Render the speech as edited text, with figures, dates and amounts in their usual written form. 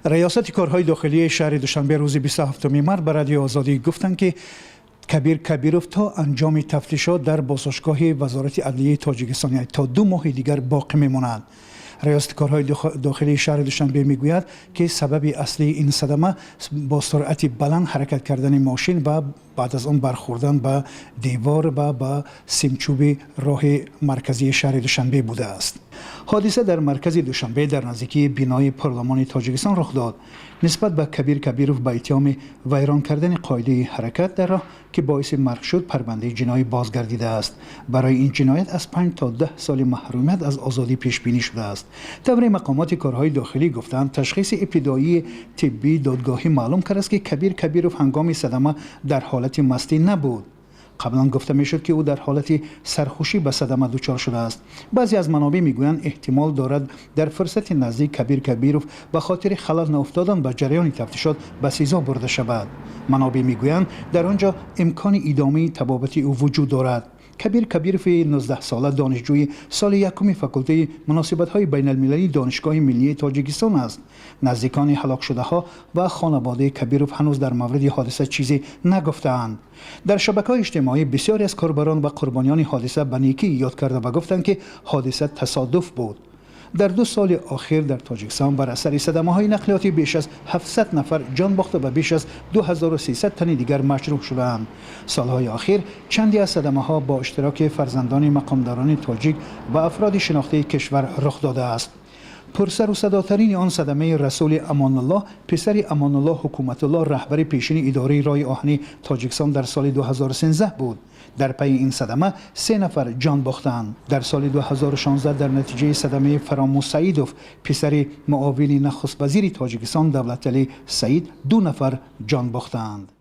Раёсати корҳои дохилии шаҳри Душанбе рӯзи 27 март ба Радиои Озодӣ гуфтанд, ки Кабир Кабиров то анҷоми тафтишот дар боздоштгоҳи Вазорати адлияи Тоҷикистон, яъне то 2 моҳи дигар, боқӣ мемонад. Раёсати корҳои дохилии шаҳри Душанбе мегӯяд, ки сабаби аслии ин садама бо суръати баланд ҳаракат кардани мошин ва баъд аз он бархӯрдан ба девор ва ба симчӯби роҳи марказии шаҳри Душанбе будааст. Ҳодиса дар маркази Душанбе, дар наздикии бинои Парлумони Тоҷикистон рух дод. Нисбат ба Кабир Кабиров ба иттиҳоми вайрон кардани қоидаи ҳаракат дар роҳ, ки боиси марг шуд, парвандаи ҷиноӣ боз гардидааст. Барои ин ҷиноят аз 5 то 10 соли маҳрумият аз озодӣ пешбинӣ шудааст. Тавре мақомоти корҳои дохилӣ гуфтанд, ташхиси ибтидоии тиббии додгоҳӣ маълум кардааст, ки Кабир Кабиров ҳангоми садама дар ҳолати мастӣ набуд. Қаблан гуфта мешуд, ки ӯ дар ҳолати сархушӣ ба садама дучор шудааст. Баъзе аз манобеъ мегӯянд, эҳтимол дорад, дар фурсати наздик Кабир Кабиров ба хотири халал науфтодан ба ҷараёни тафтишот ба СИЗО бурда шавад. Манобеъ мегӯянд, дар он ҷо имкони идомаи табобати ӯ вуҷуд дорад. Кабир Кабирови 19сола донишҷӯи соли якуми факултаи муносибатҳои байналмилалии Донишгоҳи миллии Тоҷикистон аст. Наздикони ҳалокшудаҳо ва хонаводаи Кабиров ҳанӯз дар мавриди ҳодиса чизе нагуфтаанд. Дар шабакаҳои иҷтимоӣ бисёре аз корбарон ба қурбониёни ҳодиса ба некӣ ёд карда ва гуфтанд, ки ҳодиса тасодуф буд. Дар 2 соли охир дар Тоҷикистон бар асари садамаҳои нақлиётӣ беш аз 700 нафар ҷон бохта ва беш аз 2300 тани дигар маҷрӯҳ шудаанд. Солҳои охир чанде аз садамаҳо бо иштироки фарзандони мақомдорони тоҷик ва афроди шинохтаи кишвар рух додааст. Пурсару садотарини он садамаи Расули Амонуллоҳ, писари Амонуллоҳ Ҳукуматуллоҳ, раҳбари пешини идораи роҳи оҳании Тоҷикистон, дар соли 2013 буд. Дар пайи ин садама се нафар ҷон бохтаанд. Дар соли 2016 дар натиҷаи садамаи Фаромӯз Саидов, писари муовини нахуствазири Тоҷикистон Давлаталӣ Саид, ду нафар ҷон бохтаанд.